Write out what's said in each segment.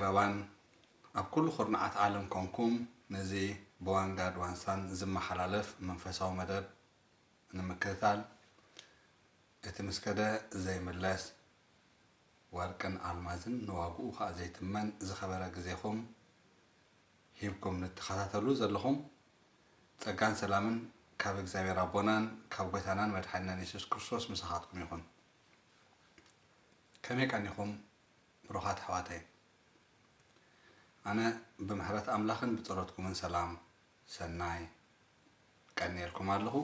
ኣባን ኣብ ኩሉ ኩርናዓት ዓለም ኮንኩም ነዚ ብዋንጋድ ዋንሳን ዝመሓላለፍ መንፈሳዊ መደብ ንምክትታል፣ እቲ ምስ ከደ ዘይምለስ ወርቅን ኣልማዝን ንዋግኡ ኸኣ ዘይትመን ዝኸበረ ግዜኹም ሂብኩም ንትኸታተሉ ዘለኹም፣ ጸጋን ሰላምን ካብ እግዚኣብሔር ኣቦናን ካብ ጐይታናን መድሓኒናን የሱስ ክርስቶስ ምሳኻትኩም ይኹን። ከመይ ቀኒኹም ብሩኻት ኣሕዋተይ? ኣነ ብምሕረት ኣምላኽን ብጸሎትኩምን ሰላም ሰናይ ቀንየልኩም ኣለኹ።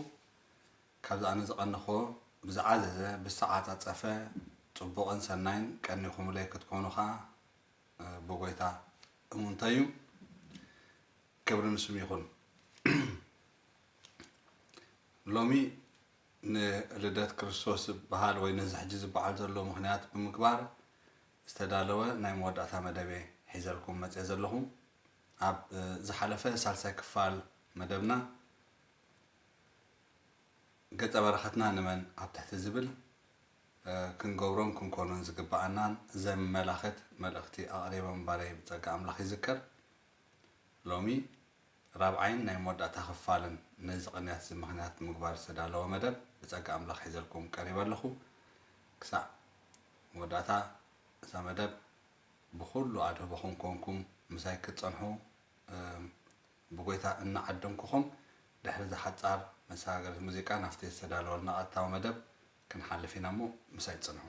ካብዚ ኣነ ዝቐነኹዎ ብዝዓዘዘ፣ ብዝተዓጻጸፈ ጽቡቕን ሰናይን ቀኒኹምለይ ክትኮኑ ኸኣ፣ እ፣ ብጐይታ እሙንተይ እዩ። ክብሪ ንስሙ ይኹን። ሎሚ ንልደት ክርስቶስ ዝበሃል ወይ ነዚ ሕጂ ዝበዓል ዘሎ ምኽንያት ብምግባር ዝተዳለወ ናይ መወዳእታ መደብ እየ ሒዘልኩም መጽየ ዘለኹ። ኣብ፣ እ፣ ዝሓለፈ ሳልሳይ ክፋል መደብና ገጸ በረኸትና ንመን ኣብ ትሕቲ ዝብል፣ እ፣ ክንገብሮን ክንኮኖን ዝግብኣናን ዘመላኽት መልእኽቲ ኣቕሪበ ምንባረይ ብጸጋ ኣምላኽ ይዝከር። ሎሚ ራብዓይን ናይ መወዳእታ ክፋልን ነዚ ቅንያት እዚ ምኽንያት ብምግባር ዝተዳለወ መደብ ብጸጋ ኣምላኽ ሒዘልኩም ቀሪበ ኣለኹ። ክሳዕ መወዳእታ እዛ መደብ ብኹሉ ኣድህቦኹም ኮንኩም ምሳይ ክትጸንሑ፣ እም፣ ብጎይታ እናዓደምኩኹም፣ ድሕሪ እዛ ሓጻር መሰጋገሪት ሙዚቃ ናብቲ ዝተዳለወልና ቀጥታዊ መደብ ክንሓልፍ ኢና እሞ ምሳይ ጽንሑ።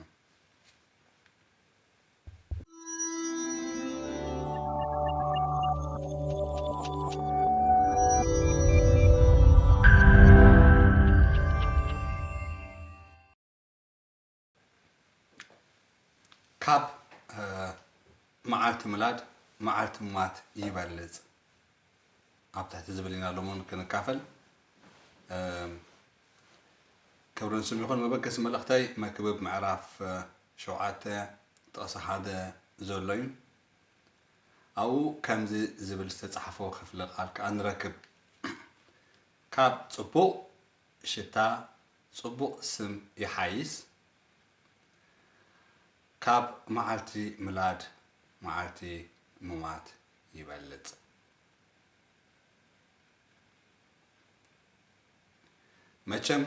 ካብ፣ እ፣ መዓልቲ ምላድ መዓልቲ ምማት ይበልጽ ኣብ ትሕቲ ዝብል ኢና ሎምን ክንካፈል። እ፣ ክብሪ ንስም ይኹን። መበገሲ መልእኽተይ መክብብ ምዕራፍ፣ እ፣ ሸውዓተ ጥቕሲ ሓደ ዘሎ እዩ። ኣብኡ ከምዚ ዝብል ዝተጻሕፎ ክፍለ ቃል ከኣ ንረክብ። ካብ ጽቡቕ ሽታ ጽቡቕ ስም ይሓይስ፣ ካብ መዓልቲ ምላድ መዓልቲ ምማት ይበልጽ። መቸም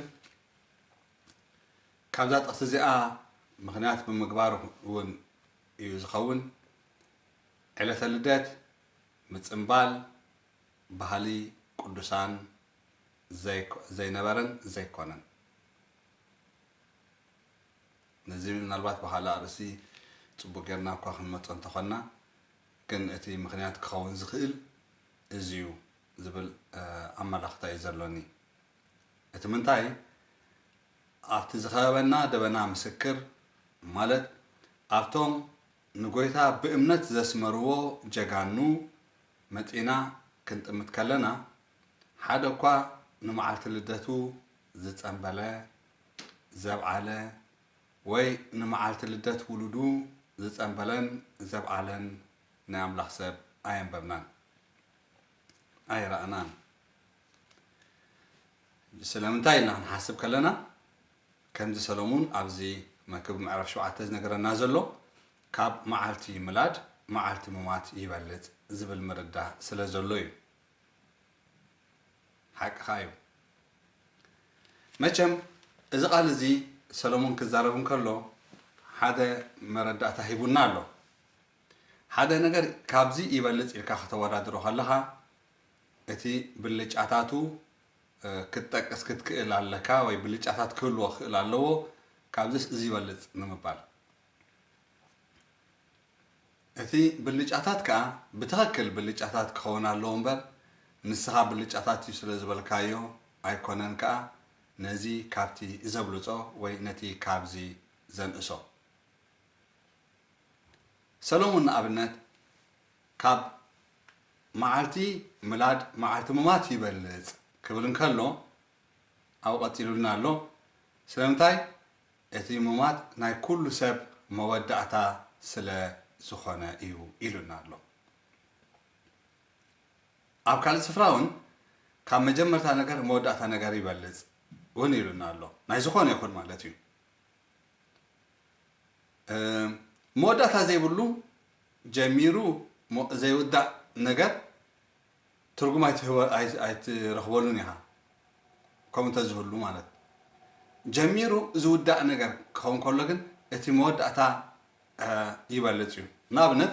ካብዛ ጥቕሲ እዚኣ ምኽንያት ብምግባር እውን እዩ ዝኸውን። ዕለተ ልደት ምጽምባል ባህሊ ቅዱሳን ዘይኮ-፣ ዘይነበረን ዘይኮነን። ነዚ ምናልባት ብኻልእ ኣርእስቲ ጽቡቕ ጌርና እኳ ክንመጾ እንተኾንና፣ ግን እቲ ምኽንያት ክኸውን ዝኽእል እዚ እዩ ዝብል፣ እ፣ ኣመላኽታ እዩ ዘሎኒ። እቲ ምንታይ፣ ኣብቲ ዝኸበበና ደበና ምስክር፣ ማለት ኣብቶም ንጎይታ ብእምነት ዘስመርዎ ጀጋኑ መጺና ክንጥምት ከለና፣ ሓደ እኳ ንመዓልቲ ልደቱ ዝጸንበለ፣ ዘብዓለ፣ ወይ ንመዓልቲ ልደት ውሉዱ ዝጸንበለን ዘብዓለን ናይ ኣምላኽ ሰብ ኣየንበብናን፣ ኣይረኣናን። ስለምንታይ ኢልና ክንሓስብ ከለና፣ ከምዚ ሰሎሙን ኣብዚ መክብብ ምዕራፍ ሸውዓተ ዝነገረና ዘሎ፣ ካብ መዓልቲ ምላድ መዓልቲ ምማት ይበልጽ ዝብል ምርዳእ ስለ ዘሎ እዩ። ሓቅኻ እዩ። መቸም እዚ ቃል እዚ ሰሎሞን ክዛረብ እንከሎ ሓደ መረዳእታ ሂቡና ኣሎ። ሓደ ነገር ካብዚ ይበልጽ ኢልካ ከተወዳድሮ ከለኻ፣ እቲ ብልጫታቱ፣ እ፣ ክትጠቅስ ክትክእል ኣለካ፣ ወይ ብልጫታት ክህልዎ ክኽእል ኣለዎ፣ ካብዚስ እዚ ይበልጽ ንምባል። እቲ ብልጫታት ከኣ ብትኽክል ብልጫታት ክኸውን ኣለዎ እምበር፣ ንስኻ ብልጫታት እዩ ስለ ዝበልካዮ ኣይኮነን ከኣ ነዚ ካብቲ ዘብልጾ ወይ ነቲ ካብዚ ዘንእሶ። ሰሎሙን ንኣብነት ካብ መዓልቲ ምላድ መዓልቲ ምማት ይበልጽ ክብል እንከሎ፣ ኣብኡ ቀጺሉልና ኣሎ። ስለምንታይ? እቲ ምማት ናይ ኩሉ ሰብ መወዳእታ ስለ ዝኾነ እዩ ኢሉና ኣሎ። ኣብ ካልእ ስፍራ እውን ካብ መጀመርታ ነገር መወዳእታ ነገር ይበልጽ እውን ኢሉና ኣሎ። ናይ ዝኾነ ይኹን ማለት እዩ። እ፣ መወዳእታ ዘይብሉ ጀሚሩ ዘይውዳእ ነገር ትርጉም ኣይትረኽበሉን ኢኻ። ከምኡ እንተዝህሉ ማለት ጀሚሩ ዝውዳእ ነገር ክኸውን ከሎ ግን እቲ መወዳእታ ይበልፅ እዩ። ንኣብነት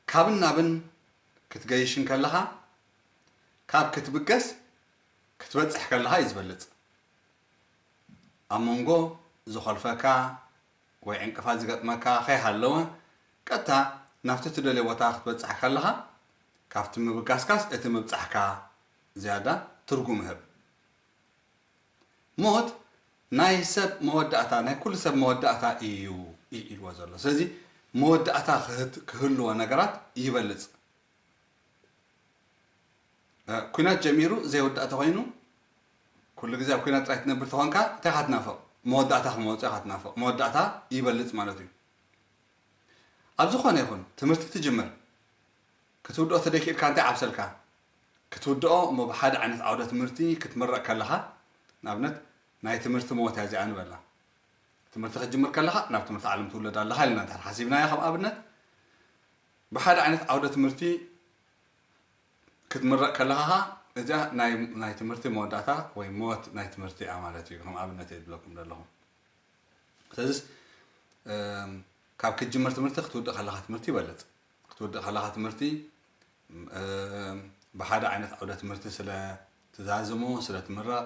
ካብን ናብን ክትገይሽ እንከለኻ ካብ ክትብገስ ክትበፅሕ ከለኻ እዩ ዝበልፅ። ኣብ መንጎ ዝኾልፈካ ወይ ዕንቅፋት ዝገጥመካ ከይሃለወ ቀጥታ ናብቲ ትደልዮ ቦታ ክትበፅሕ ከለኻ ካብቲ ምብጋስካስ እቲ ምብፃሕካ ዝያዳ ትርጉም ይህብ። ሞት ናይ ሰብ መወዳእታ ናይ ኩሉ ሰብ መወዳእታ እዩ ኢልዎ ዘሎ። ስለዚ መወዳእታ ክህልዎ ነገራት ይበልፅ። ኩናት ጀሚሩ ዘይወዳእ ተኮይኑ ኩሉ ግዜ ኣብ ኩናት ጥራይ ትነብር ተኾንካ እንታይ ኢኻ ትናፍቕ? መወዳእታ ክመውፅእ ኢኻ ትናፍቕ። መወዳእታ ይበልፅ ማለት እዩ። ኣብ ዝኾነ ይኹን ትምህርቲ ትጅምር ክትውድኦ ተደይክእልካ እንታይ ዓብሰልካ? ክትውድኦ እሞ ብሓደ ዓይነት ዓውደ ትምህርቲ ክትምረቕ ከለኻ ንኣብነት ናይ ትምህርቲ ሞት እያ እዚኣ ንበላ። ትምህርቲ ክትጅምር ከለኻ ናብ ትምህርቲ ዓለም ትውለድ ኣለኻ ኢልና እንተ ሓሲብናዮ ከም ኣብነት ብሓደ ዓይነት ዓውደ ትምህርቲ ክትምረቕ ከለኻ እዚኣ ናይ ትምህርቲ መወዳእታ ወይ ሞት ናይ ትምህርቲ እያ ማለት እዩ። ከም ኣብነት እየ ዝብለኩም ዘለኹ። ስለዚስ ካብ ክትጅምር ትምህርቲ ክትውድእ ከለኻ ትምህርቲ ይበልፅ። ክትውድእ ከለኻ ትምህርቲ ብሓደ ዓይነት ዓውደ ትምህርቲ ስለ ትዛዝሞ ስለ ትምረቕ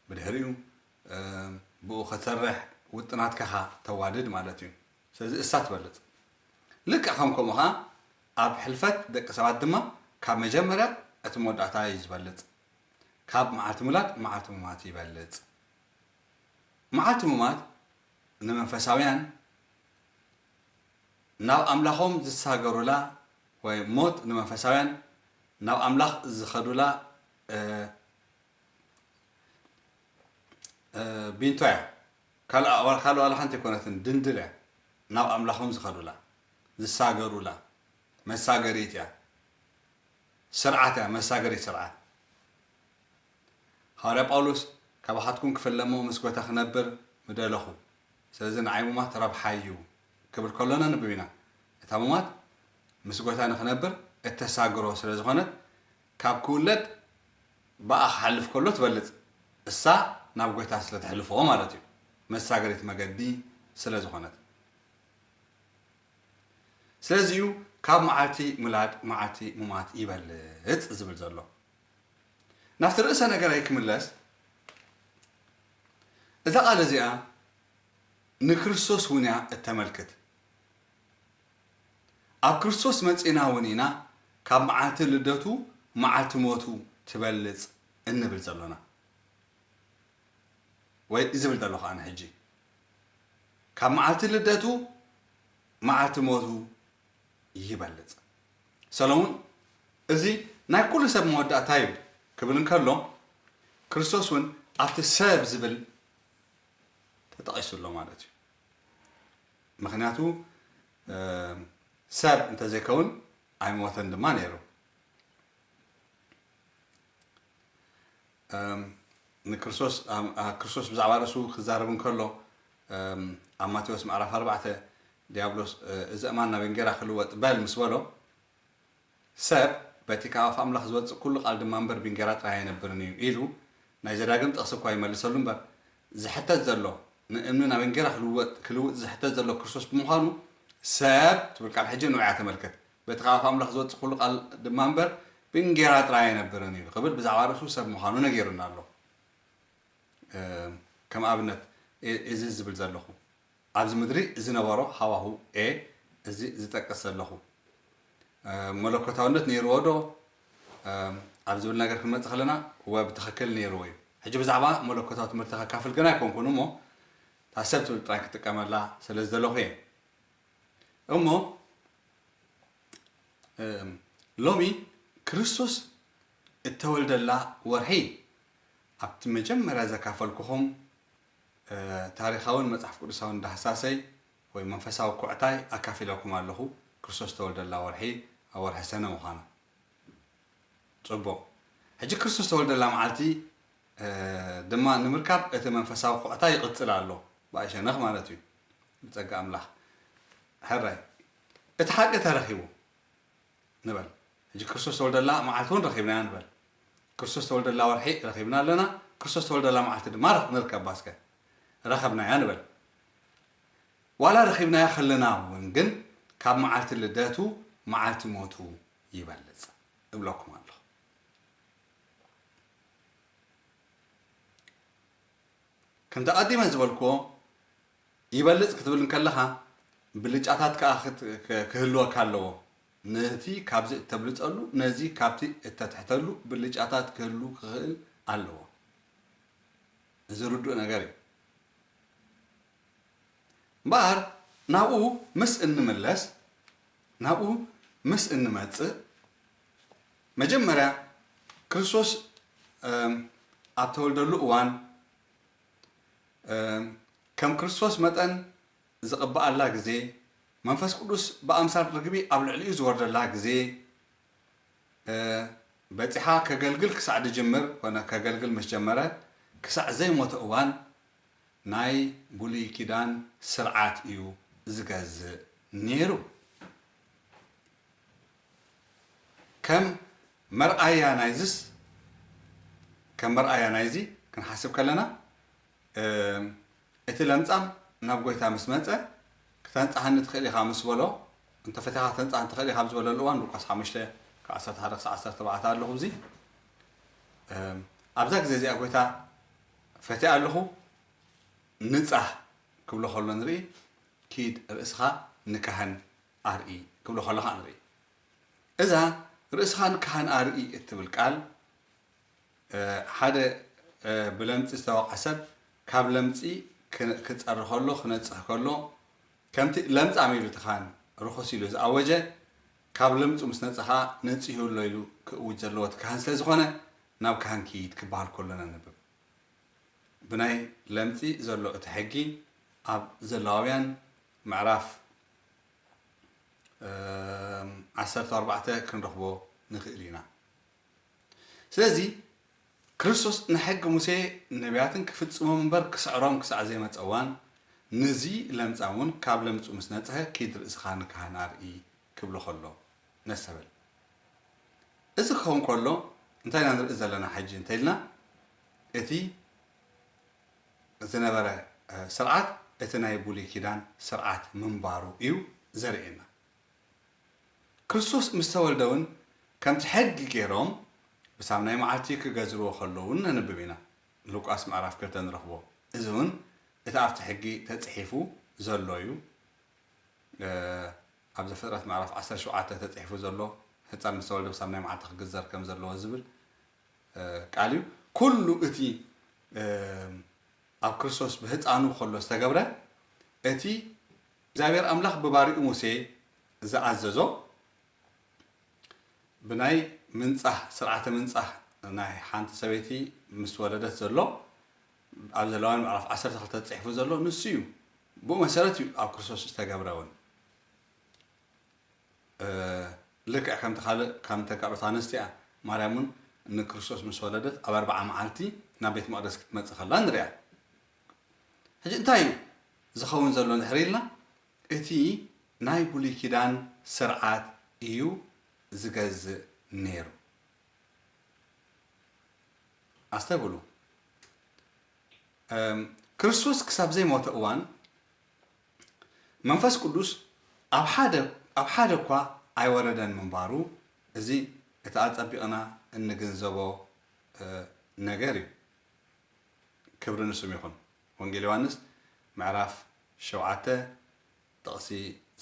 ብድሕሪኡ ብኡ ክትሰርሕ ውጥናትካ ተዋድድ ማለት እዩ። ስለዚ እሳ ትበልፅ። ልክዕ ከም ከምኡ ኸዓ ኣብ ሕልፈት ደቂ ሰባት ድማ ካብ መጀመርያ እቲ መወዳእታ እዩ ዝበልፅ። ካብ መዓልቲ ሙላድ መዓልቲ ሙማት ይበልፅ። መዓልቲ ሙማት ንመንፈሳውያን ናብ ኣምላኾም ዝሳገሩላ ወይ ሞት ንመንፈሳውያን ናብ ኣምላኽ ዝኸዱላ ቢንቶ እያ። ካልእ ዋላ ሓንቲ ኣይኮነትን፣ ድንድል እያ። ናብ ኣምላኾም ዝኸዱላ ዝሳገሩላ መሳገሪት እያ። ስርዓት እያ፣ መሳገሪት ስርዓት። ሃዋርያ ጳውሎስ ካባኻትኩም ክፍለሞ ምስ ጎይታ ክነብር ምደለኹ፣ ስለዚ ንዓይ ሙማት ረብሓይ እዩ ክብል ከሎ ነንብብ ኢና። እታ ሙማት ምስ ጎይታ ንክነብር እተሳግሮ ስለ ዝኾነት ካብ ክውለድ ብኣ ክሓልፍ ከሎ ትበልጽ፣ እሳ ናብ ጎይታ ስለ ተሕልፎ ማለት እዩ። መሳገሪት መገዲ ስለ ዝኾነት። ስለዚ እዩ ካብ መዓልቲ ምላድ መዓልቲ ሙማት ይበልጽ ዝብል ዘሎ። ናብቲ ርእሰ ነገረይ ክምለስ፣ እዛ ቃል እዚኣ ንክርስቶስ እውን እያ እተመልክት። ኣብ ክርስቶስ መጺእና እውን ኢና ካብ መዓልቲ ልደቱ መዓልቲ ሞቱ ትበልጽ እንብል ዘሎና። ወይ ዝብል ዘለኹ ኣነ ሕጂ ካብ መዓልቲ ልደቱ መዓልቲ ሞቱ ይበልጽ። ሰሎሙን እዚ ናይ ኩሉ ሰብ መወዳእታ እዩ ክብል እንከሎ ክርስቶስ እውን ኣብቲ ሰብ ዝብል ተጠቒሱ ኣሎ ማለት እዩ። ምኽንያቱ ሰብ እንተዘይከውን ኣይሞተን ድማ ነይሩ። ንክርስቶስ ክርስቶስ ብዛዕባ ርእሱ ክዛረብ እንከሎ ኣብ ማቴዎስ ምዕራፍ ኣርባዕተ ዲያብሎስ እዚ እማን ናብ እንጌራ ክልወጥ በል ምስ በሎ ሰብ በቲ ካብ ኣፍ ኣምላኽ ዝወፅእ ኩሉ ቃል ድማ እምበር ብእንጌራ ጥራይ ኣይነብርን እዩ ኢሉ ናይ ዘዳግም ጥቕሲ እኳ ይመልሰሉ እምበር ዝሕተት ዘሎ ንእምኒ ናብ እንጌራ ክልውጥ ዝሕተት ዘሎ ክርስቶስ ብምዃኑ ሰብ ትብል ቃል ሕጂ ንዑያ ተመልከት። በቲ ካብ ኣፍ ኣምላኽ ዝወጽእ ኩሉ ቃል ድማ እምበር ብእንጌራ ጥራይ ኣይነብርን እዩ ክብል ብዛዕባ ርእሱ ሰብ ምዃኑ ነጊሩና ኣሎ። ከም ኣብነት እዚ ዝብል ዘለኹ ኣብዚ ምድሪ ዝነበሮ ሃዋሁ ኤ እዚ ዝጠቅስ ዘለኹ መለኮታውነት ነይርዎ ዶ ኣብ ዝብል ነገር ክንመጽእ ከለና ወ ብትኽክል ነይርዎ እዩ። ሕጂ ብዛዕባ መለኮታዊ ትምህርቲ ከካፍል ግን ኣይኮንኩን እሞ እታ ሰብ ትብል ጥራይ ክጥቀመላ ስለ ዝደለኹ እየ። እሞ ሎሚ ክርስቶስ እተወልደላ ወርሒ ኣብቲ መጀመርያ ዘካፈልኩኹም ታሪኻውን መጽሓፍ ቅዱሳውን ዳህሳሰይ ወይ መንፈሳዊ ኩዕታይ ኣካፊለኩም ኣለኹ። ክርስቶስ ዝተወልደላ ወርሒ ኣብ ወርሒ ሰነ ምዃና። ጽቡቕ። ሕጂ ክርስቶስ ዝተወልደላ መዓልቲ ድማ ንምርካብ እቲ መንፈሳዊ ኩዕታ ይቕጽል ኣሎ። ብኣይ ሸነኽ ማለት እዩ። ብጸጋ ኣምላኽ። ሕራይ፣ እቲ ሓቂ ተረኺቡ ንበል። ሕጂ ክርስቶስ ተወልደላ መዓልቲ እውን ረኺብናያ ንበል። ክርስቶስ ተወልደላ ወርሒ ረኺብና ኣለና። ክርስቶስ ተወልደላ መዓልቲ ድማ ንርከባ እስከ። ረኸብናያ ንበል። ዋላ ረኺብናያ ከለና እውን ግን ካብ መዓልቲ ልደቱ መዓልቲ ሞቱ ይበልጽ እብለኩም ኣለኹ። ከምቲ ኣቐዲመ ዝበልክዎ፣ ይበልጽ ክትብል እንከለኻ፣ ብልጫታት ከኣ ክት-፣ ክ-፣ ክህልወካ ኣለዎ። ነቲ ካብዚ እተብልጸሉ፣ ነዚ ካብቲ እተትሕተሉ ብልጫታት ክህሉ ክኽእል ኣለዎ። እዚ ርዱእ ነገር እዩ። እምበኣር ናብኡ ምስ እንምለስ፣ ናብኡ ምስ እንመጽእ፣ መጀመርያ ክርስቶስ፣ እም፣ ኣብ ተወልደሉ እዋን፣ እም፣ ከም ክርስቶስ መጠን ዝቕብኣላ ግዜ፣ መንፈስ ቅዱስ ብኣምሳል ርግቢ ኣብ ልዕሊኡ ዝወርደላ ግዜ፣ እ፣ በጺሓ ከገልግል ክሳዕ ድጅምር ኮነ ከገልግል ምስ ጀመረ፣ ክሳዕ ዘይሞተ እዋን ናይ ብሉይ ኪዳን ስርዓት እዩ ዝገዝእ ነይሩ። ከም መርኣያ ናይዝስ፣ ከም መርኣያ ናይዚ ክንሓስብ ከለና፣ እም፣ እቲ ለምጻም ናብ ጐይታ ምስ መጸ፣ "ክተንጽሃኒ ትኽእል ኢኻ" ምስ በሎ፣ "እንተ ፈቲኻ ከተንጽሃኒ ትኽእል ኢኻ" ኣብ ዝበለሉ እዋን፣ ሉቃስ ሓሙሽተ ካብ ዓሰርተ ሓደ ክሳዕ ዓሰርተ ኣርባዕተ ኣለኹ። እዚ፣ እም፣ ኣብዛ ግዜ እዚኣ ጐይታ "ፈቲኣ ኣለኹ፣ ንጻህ" ክብሎ ከሎ ንርኢ፣ "ኪድ ርእስኻ ንካህን ኣርኢ" ክብሎ ከሎ ኸኣ ንርኢ። እዛ "ርእስኻ ንካህን ኣርኢ" እትብል ቃል፣ እ፣ ሓደ፣ እ፣ ብለምጺ ዝተወቕዐ ሰብ ካብ ለምጺ ክ-፣ ክጸሪ ከሎ፣ ክነጽህ ከሎ፣ ከምቲ ለምጻም ኢሉ እቲ ካህን ርኹስ ኢሉ ዝኣወጀ፣ ካብ ለምጹ ምስ ነጽኻ ነጺሁ ኣሎ ኢሉ ክእውጅ ዘለዎ እቲ ካህን ስለ ዝኾነ፣ "ናብ ካህን ኪድ" ክበሃል ከሎ ነንብብ። ብናይ ለምጺ ዘሎ እቲ ሕጊ ኣብ ዘሌዋውያን ምዕራፍ፣ እም፣ ዓሰርተ ኣርባዕተ ክንረኽቦ ንኽእል ኢና። ስለዚ ክርስቶስ ንሕጊ ሙሴ ነቢያትን ክፍጽሞም እምበር ክስዕሮም ክሳዕ ዘይመጸ እዋን፣ ነዚ ለምጻም እውን ካብ ለምጹ ምስ ነጽሀ፣ "ኪድ ርእስኻ ንካህን ኣርኢ" ክብሎ ከሎ ነስተብህል። እዚ ክኸውን ከሎ እንታይ ኢና ንርኢ ዘለና ሕጂ እንተ ኢልና፣ እቲ ዝነበረ፣ እ፣ ስርዓት እቲ ናይ ብሉይ ኪዳን ስርዓት ምንባሩ እዩ ዘርእየና። ክርስቶስ ምስ ተወልደ እውን ከምቲ ሕጊ ገይሮም ብሳምናይ መዓልቲ ክገዝርዎ ከለዉ እውን ነንብብ ኢና። ሉቃስ ምዕራፍ ክልተ ንረኽቦ። እዚ እውን እቲ ኣብቲ ሕጊ ተጽሒፉ ዘሎ እዩ። እ፣ ኣብ ዘፍጥረት ምዕራፍ ዓሰርተ ሸውዓተ ተጽሒፉ ዘሎ፣ ህጻን ምስ ተወልደ ብሳምናይ መዓልቲ ክግዘር ከም ዘለዎ ዝብል፣ እ፣ ቃል እዩ። ኩሉ እቲ፣ እ፣ ኣብ ክርስቶስ ብህጻኑ ከሎ ዝተገብረ፣ እቲ እግዚኣብሔር ኣምላኽ ብባሪኡ ሙሴ ዝኣዘዞ፣ ብናይ ምንጻህ፣ ስርዓተ ምንጻህ ናይ ሓንቲ ሰበይቲ ምስ ወለደት ዘሎ፣ ኣብ ዘሌዋውያን ምዕራፍ ዓሰርተ ክልተ ተጻሒፉ ዘሎ ንሱ እዩ። ብኡ መሰረት እዩ ኣብ ክርስቶስ ዝተገብረ እውን። እ፣ ልክዕ ከምቲ ካልእ፣ ከምተን ካልኦት ኣንስትያ፣ ማርያም እውን ንክርስቶስ ምስ ወለደት ኣብ ኣርብዓ መዓልቲ ናብ ቤት መቕደስ ክትመጽእ ከላ ንሪኣ። ሕጂ እንታይ እዩ ዝኸውን ዘሎ እንድሕር ኢልና፣ እቲ ናይ ብሉይ ኪዳን ስርዓት እዩ ዝገዝእ ነይሩ። ኣስተብህሉ። እም፣ ክርስቶስ ክሳብ ዘይሞተ እዋን መንፈስ ቅዱስ ኣብ ሓደ፣ ኣብ ሓደ እኳ ኣይወረደን ምንባሩ፣ እዚ እቲ ኣጸቢቕና እንግንዘቦ፣ እ፣ ነገር እዩ። ክብሪ ንስሙ ይኹን። ወንጌል ዮሃንስ ምዕራፍ ሸውዓተ ጥቕሲ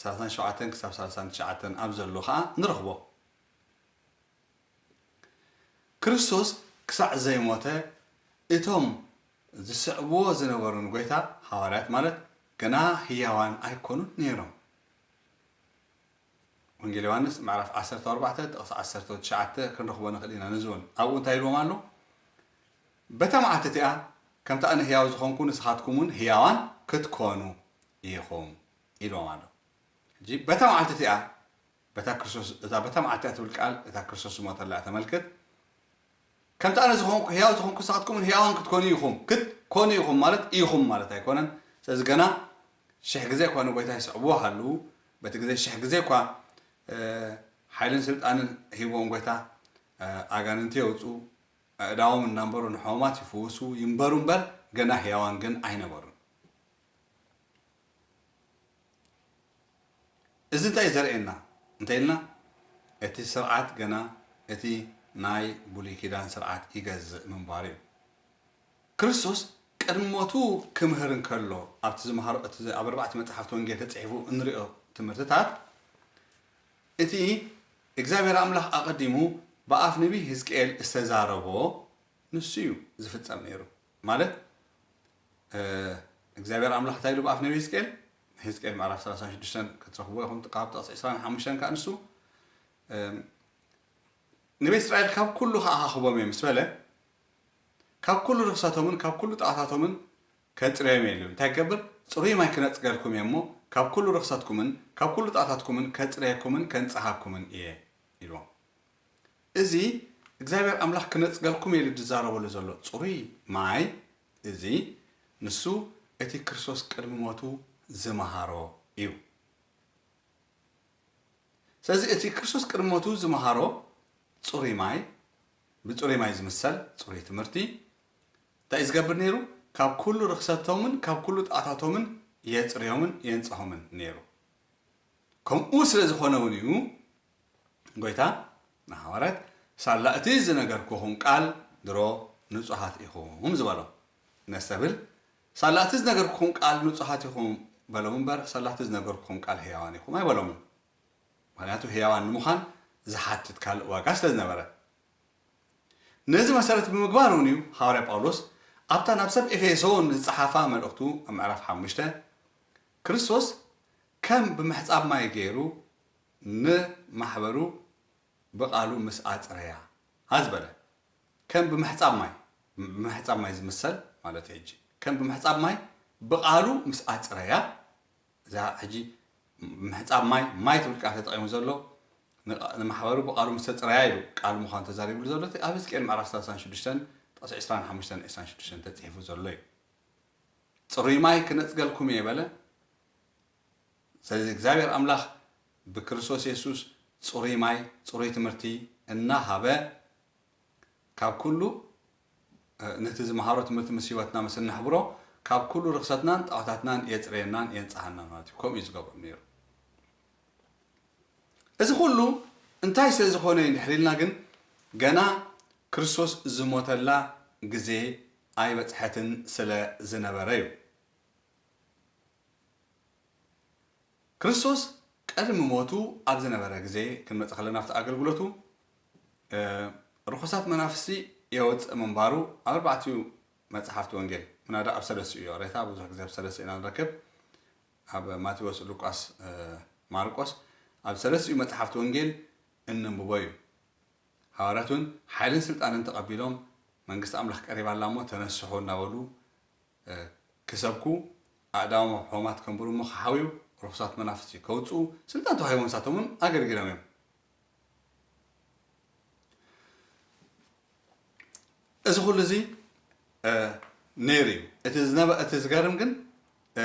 ሰላሳን ሸውዓተን ክሳብ ሰላሳን ትሽዓተን ኣብ ዘሎ ኸኣ ንረኽቦ። ክርስቶስ ክሳዕ ዘይሞተ እቶም ዝስዕብዎ ዝነበሩ ንጎይታ፣ ሃዋርያት ማለት፣ ገና ህያዋን ኣይኮኑን ነይሮም። ወንጌል ዮሃንስ ምዕራፍ ዓሰርተ ኣርባዕተ ጥቕሲ ዓሰርተ ትሽዓተ ክንረኽቦ ንኽእል ኢና። ነዚ እውን ኣብኡ እንታይ ኢልዎም ኣሎ? "በታ መዓልቲ እቲኣ ከምቲ ኣነ ህያው ዝኾንኩ ንስኻትኩም እውን ህያዋን ክትኮኑ ኢኹም" ኢልዎም ኣሎ። ሕጂ በታ መዓልቲ እቲኣ፣ በታ ክርስቶስ፣ እታ በታ መዓልቲ እያ ትብል ቃል እታ ክርስቶስ ዝሞተላ እያ ተመልክት። "ከምቲ ኣነ ዝኾንኩ፣ ህያው ዝኾንኩ ንስኻትኩም እውን ህያዋን ክትኮኑ ኢኹም" ክትኮኑ ኢኹም ማለት ኢኹም ማለት ኣይኮነን። ስለዚ ገና ሽሕ ግዜ እኳ ንጎይታ ይስዕብዎ ሃልዉ፣ በቲ ግዜ ሽሕ ግዜ እኳ፣ እ፣ ሓይልን ስልጣንን ሂብዎም ጎይታ፣ እ፣ ኣጋንንቲ የውፅኡ፣ ኣእዳዎም እናንበሩ ንሕሙማት ይፍውሱ ይንበሩ እምበር፣ ገና ህያዋን ግን ኣይነበሩን። እዚ እንታይ እዩ ዘርእየና እንተ ኢልና፣ እቲ ስርዓት ገና እቲ ናይ ብሉይ ኪዳን ስርዓት ይገዝእ ምንባሩ እዩ። ክርስቶስ ቅድሚ ሞቱ ክምህር እንከሎ፣ ኣብቲ ዝመሃሮ፣ እቲ ኣብ ኣርባዕተ መጽሓፍቲ ወንጌል ተጻሒፉ እንሪኦ ትምህርትታት፣ እቲ እግዚኣብሔር ኣምላኽ ኣቐዲሙ ብኣፍ ነቢይ ህዝቅኤል ዝተዛረቦ ንሱ እዩ ዝፍጸም ነይሩ። ማለት፣ እ፣ እግዚኣብሔር ኣምላኽ እንታይ ኢሉ ብኣፍ ነቢይ ህዝቅኤል? ህዝቅኤል ምዕራፍ ሰላሳን ሽዱሽተን ክትረኽብዎ ኢኹም፣ ካብ ጥቕሲ ዕስራን ሓሙሽተን ከኣ ንሱ፣ እም፣ ንቤት እስራኤል ካብ ኩሉ ከኣኻኽቦም እየ ምስ በለ፣ ካብ ኩሉ ርኽሰቶምን ካብ ኩሉ ጣዖታቶምን ከጽርዮም እየ ኢሉ። እንታይ ክገብር? ጽሩይ ማይ ክነጽገልኩም እየ እሞ፣ ካብ ኩሉ ርኽሰትኩምን ካብ ኩሉ ጣዖታትኩምን ከጽርየኩምን ከንጽሃኩምን እየ ኢልዎም። እዚ እግዚኣብሔር ኣምላኽ ክነጽገልኩም እየ ኢሉ ዝዛረበሉ ዘሎ ጽሩይ ማይ፣ እዚ ንሱ እቲ ክርስቶስ ቅድሚ ሞቱ ዝመሃሮ እዩ። ስለዚ እቲ ክርስቶስ ቅድሚ ሞቱ ዝመሃሮ ጽሩይ ማይ፣ ብጽሩይ ማይ ዝምሰል ጽሩይ ትምህርቲ እንታይ እዩ ዝገብር ነይሩ? ካብ ኩሉ ርኽሰቶምን ካብ ኩሉ ጣዖታቶምን የጽርዮምን የንጽሆምን ነይሩ። ከምኡ ስለ ዝኾነ እውን እዩ ጎይታ ንሃዋርያት፣ "ሳላ እቲ ዝነገርኩኹም ቃል ድሮ ንጹሃት ኢኹም" ዝበሎም። ነስተብል፣ "ሳላ እቲ ዝነገርኩኹም ቃል ንጹሃት ኢኹም" በሎም እምበር፣ "ሳላ እቲ ዝነገርኩኹም ቃል ህያዋን ኢኹም" ኣይበሎምን። ምኽንያቱ ህያዋን ንምዃን ዝሓትት ካልእ ዋጋ ስለ ዝነበረ። ነዚ መሰረት ብምግባር እውን እዩ ሃዋርያ ጳውሎስ ኣብታ ናብ ሰብ ኤፌሶን ዝጸሓፋ መልእኽቱ ኣብ ምዕራፍ ሓሙሽተ፣ "ክርስቶስ ከም ብምሕጻብ ማይ ገይሩ ንማሕበሩ ብቓሉ ምስ ኣጽረያ" ዝበለ። ከም ብምሕጻብ ማይ፣ ብምሕጻብ ማይ ዝምሰል ማለት እዩ። ሕጂ ከም ብምሕጻብ ማይ ብቓሉ ምስ ኣጽረያ፣ እዛ ሕጂ ምሕጻብ ማይ፣ ማይ ትብል ቃል ተጠቒሙ ዘሎ፣ ንቓ-፣ ንማሕበሩ ብቓሉ ምስ ተጽረያ ኢሉ ቃል ምዃኑ ተዛሪብሉ ዘሎ፣ እቲ ኣብ ሕዝቅኤል ምዕራፍ ሰላሳን ሽዱሽተን ጥቕሲ ዕስራን ሓሙሽተን ዕስራን ሽዱሽተን ተጽሒፉ ዘሎ እዩ። "ጽሩይ ማይ ክነጽገልኩም እየ" በለ። ስለዚ እግዚኣብሔር ኣምላኽ ብክርስቶስ የሱስ ጽሩይ ማይ፣ ጽሩይ ትምህርቲ እናሃበ፣ ካብ ኩሉ፣ እ፣ ነቲ ዝመሃሮ ትምህርቲ ምስ ህይወትና ምስ እነሕብሮ፣ ካብ ኩሉ ርኽሰትናን ጣዖታትናን የጽርየናን የንጽሃናን ማለት እዩ። ከምኡ እዩ ዝገብሮ ነይሩ። እዚ ኩሉ እንታይ ስለ ዝኾነ እዩ እንድሕር ኢልና ግን፣ ገና ክርስቶስ ዝሞተላ ግዜ ኣይበጽሐትን ስለ ዝነበረ እዩ። ክርስቶስ ቅድሚ ሞቱ ኣብ ዝነበረ ግዜ ክንመጽእ ከለና፣ ኣብቲ ኣገልግሎቱ፣ እ፣ ርኹሳት መናፍስቲ የወጽእ ምንባሩ ኣብ ኣርባዕቲኡ መጽሓፍቲ ወንጌል፣ ምናዳ ኣብ ሰለስቲኡ እዩ። ሬታ ብዙሕ ግዜ ኣብ ሰለስቲኡ ኢና ንረክብ። ኣብ ማቴዎስ፣ ሉቃስ፣ እ፣ ማርቆስ፣ ኣብ ሰለስቲኡ መጽሓፍቲ ወንጌል እንንብቦ እዩ። ሃዋርያት እውን ሓይልን ስልጣንን ተቐቢሎም፣ "መንግስቲ ኣምላኽ ቀሪባ ኣላ እሞ ተነስሑ" እናበሉ፣ እ፣ ክሰብኩ፣ ኣእዳዎም ኣብ ሕሙማት ከንብሩ እሞ ክሓውዩ፣ ርኹሳት መናፍስቲ ከውጽኡ ስልጣን ተዋሂቦም፣ ንሳቶም እውን ኣገልጊሎም እዮም። እዚ ኩሉ እዚ፣ እ፣ ነይሩ እዩ። እቲ ዝነበ-፣ እቲ ዝገርም ግን፣ እ፣